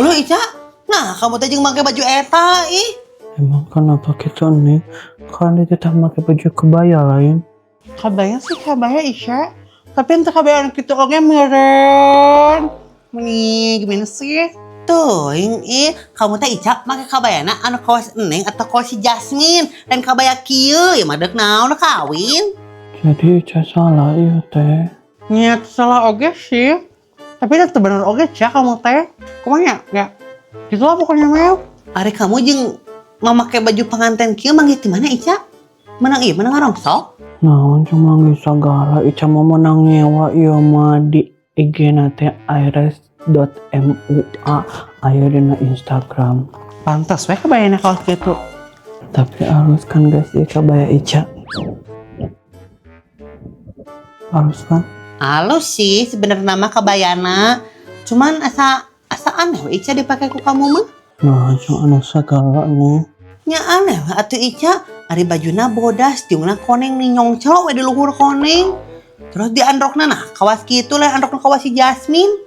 Heuh Ica. Nah, kamu teh jeung make baju eta ih. Emang kenapa gitu, Neng? Kan dia tetap pakai baju kebaya lain. Kabaya sih kabaya, Ica. Tapi ente kabaya anu kitu oge meureun. Meni gimana sih? Teuing ih, kamu teh Ica make kabayana anu kawas Neng atau kawas si Jasmine dan kabaya kieu ya mah deuk naon kawin. Jadi Ica salah iya teh. Nya salah oge sih. Tapi itu bener oge, Ca, kamu teh. Kumaha ya? Ya. Gitu lah pokoknya mah. Ari kamu jeung memakai baju pengantin kieu manggih di mana, Ica? Menang ieu menang ngarongsok? Naon cuma nggak segala, Ica mau menang nyewa ieu mah di IG na teh iris.mua aya dina Instagram. Pantas we kebayana kaos gitu. Tapi halus kan, guys, ieu kabaya Ica? Halus kan? Halus sih sebenarnya mah kabayana. Cuman asa asa aneh we Ica dipakai ku kamu mah. Nah, cuma anu segala nih. Nya aneh we atuh Ica, ari bajuna bodas, jungna koneng nih nyongclo we di luhur koneng. Terus diandrokna nah kawas kitu lah androkna kawas si Jasmine.